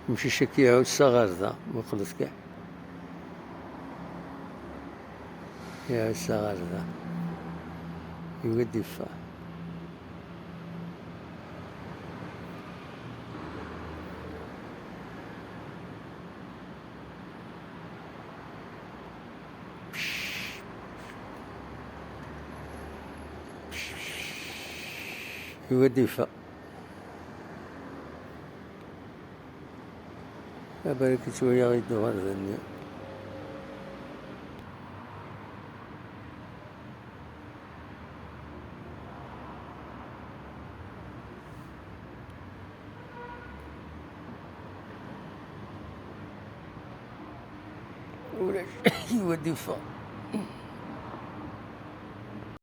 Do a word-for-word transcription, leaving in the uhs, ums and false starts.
Amcic-agi iɛussa ɣer da, muqlet kan. Iɛussa ɣer da. Yugi ad d-iffeɣ. Yugi ad d-iffeɣ. Abarak yettwali-aɣ-id uɣerda-nni. Ulac, yugi ad d-iffeɣ.